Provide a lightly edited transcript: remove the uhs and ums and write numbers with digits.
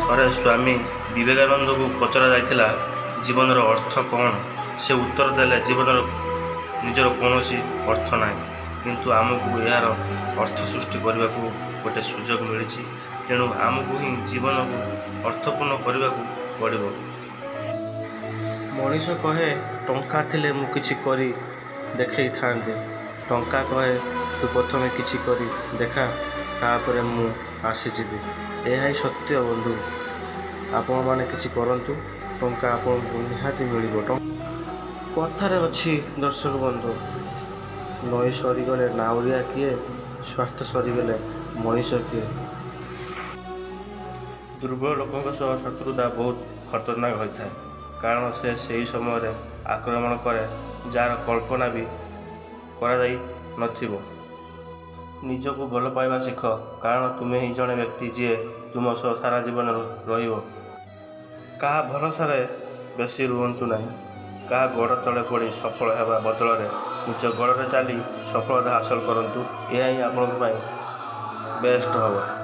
ଥରେ ସ୍ୱାମୀ ବିବେକାନନ୍ଦଙ୍କୁ ପଚରା ଯାଇଥିଲା, ଜୀବନର ଅର୍ଥ କ'ଣ? ସେ ଉତ୍ତର ଦେଲେ, ଜୀବନର ନିଜର କୌଣସି ଅର୍ଥ ନାହିଁ, କିନ୍ତୁ ଆମକୁ ଏହାର ଅର୍ଥ ସୃଷ୍ଟି କରିବାକୁ ଗୋଟେ ସୁଯୋଗ ମିଳିଛି। ତେଣୁ ଆମକୁ ହିଁ ଜୀବନକୁ ଅର୍ଥପୂର୍ଣ୍ଣ କରିବାକୁ ପଡ଼ିବ। ମଣିଷ କହେ, ଟଙ୍କା ଥିଲେ ମୁଁ କିଛି କରି ଦେଖେଇଥାନ୍ତି। ଟଙ୍କା କହେ, ତୁ ପ୍ରଥମେ କିଛି କରି ଦେଖା, ତାପରେ ମୁଁ ଆସିଯିବି। ଏହା ହିଁ ସତ୍ୟ ବନ୍ଧୁ। ଆପଣମାନେ କିଛି କରନ୍ତୁ, ଟଙ୍କା ଆପଣଙ୍କୁ ନିହାତି ମିଳିବ। କଥାରେ ଅଛି ଦର୍ଶକ ବନ୍ଧୁ, ନଈ ସରିଗଲେ ନାଉରିଆ କିଏ? ସ୍ୱାର୍ଥ ସରିଗଲେ ମଣିଷ କିଏ? ଦୁର୍ବଳ ଲୋକଙ୍କ ସହ ଶତ୍ରୁତା ବହୁତ ଖତରନାକ ହୋଇଥାଏ, କାରଣ ସେ ସେହି ସମୟରେ ଆକ୍ରମଣ କରେ ଯାହାର କଳ୍ପନା ବି କରାଯାଇ ନଥିବ। ନିଜକୁ ଭଲ ପାଇବା ଶିଖ, କାରଣ ତୁମେ ହିଁ ଜଣେ ବ୍ୟକ୍ତି ଯିଏ ତୁମ ସହ ସାରା ଜୀବନ ରହିବ। କାହା ଭରସାରେ ବେଶୀ ରୁହନ୍ତୁ ନାହିଁ। କାହା ଗୋଡ଼ ତଳେ ପଡ଼ି ସଫଳ ହେବା ବଦଳରେ ନିଜ ଗୋଡ଼ରେ ଚାଲି ସଫଳତା ହାସଲ କରନ୍ତୁ। ଏହା ହିଁ ଆପଣଙ୍କ ପାଇଁ ବେଷ୍ଟ ହେବ।